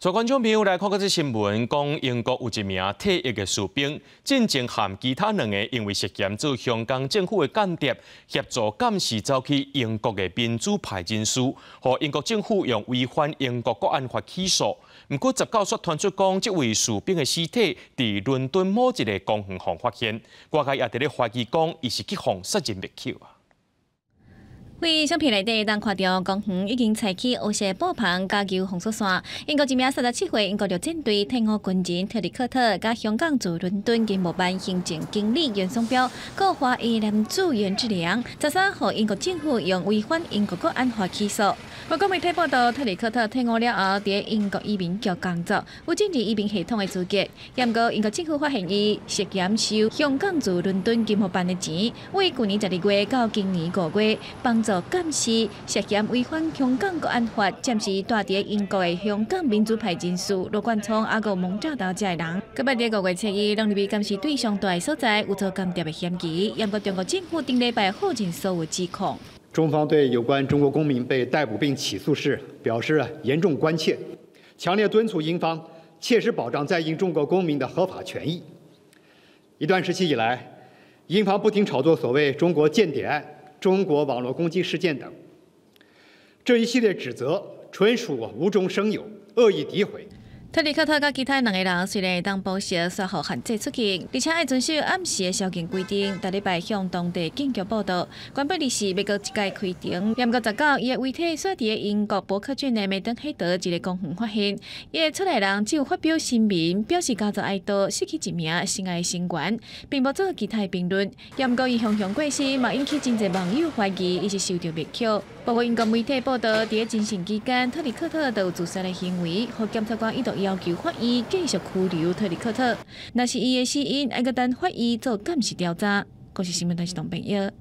所以觀眾朋友來看這則新聞，講英國有一名退役的士兵，進前和其他兩個因為涉嫌做香港政府的間諜，協助監視走去英國的民主派人士，予英國政府用違反英國國安法起訴。毋過19煞傳出講，這位士兵的屍體佇倫敦某一个公園予發現，外界也佇咧懷疑講，伊是去予殺人滅口啊。佇相片內底，當看著公園已經拆起烏色布棚佮舊封鎖線。英國一名37歲英國陸戰隊退伍軍人特里克特，佮香港駐倫敦經貿辦行政經理袁松彪，閣華裔男子袁志良，13予英國政府用違反英國國安法起訴。外國媒體報道，特里克特退伍了後，佇英國移民局工作，有進入移民系統的資格。毋過英國政府發現伊涉嫌收香港駐倫敦經貿辦的錢，為舊年12月到今年5月幫助監視涉嫌違反香港國安法，暫時蹛佇英國的香港民主派人士羅冠聰抑閣蒙兆道這个人。閣捌佇5月7日，攏入去監視對象蹛的所在，有做間諜的嫌疑。毋過中國政府頂禮拜否認所有指控。中方對有關中國公民被逮捕並起訴事表示嚴重關切，強烈敦促英方切實保障在英中國公民的合法權益。一段時期以來，英方不停炒作所謂中國間諜案、中國網絡攻擊事件等，這一系列指責純屬無中生有、惡意詆毀。特里克特佮其他兩个人雖然會當保釋，煞予限制出境，而且愛遵守暗時的宵禁規定。逐禮拜向當地警局報到。原本是欲閣一擺開庭，毋過19，伊的遺體煞佇英國伯克郡的梅登黑德一个公園發現。伊的厝內人只有發表聲明，表示家族哀悼失去一名心愛的成員，並無做其他的評論。毋過伊雄雄過身，嘛引起真濟網友懷疑伊是受著滅口。不過英國媒體報道，佇偵訊期間，特里克特都有自殺的行為，予檢察官一度要求法院繼續拘留特里克特。若是伊的死因，愛閣等法醫做鑑識調查。公視新聞台是董朋友。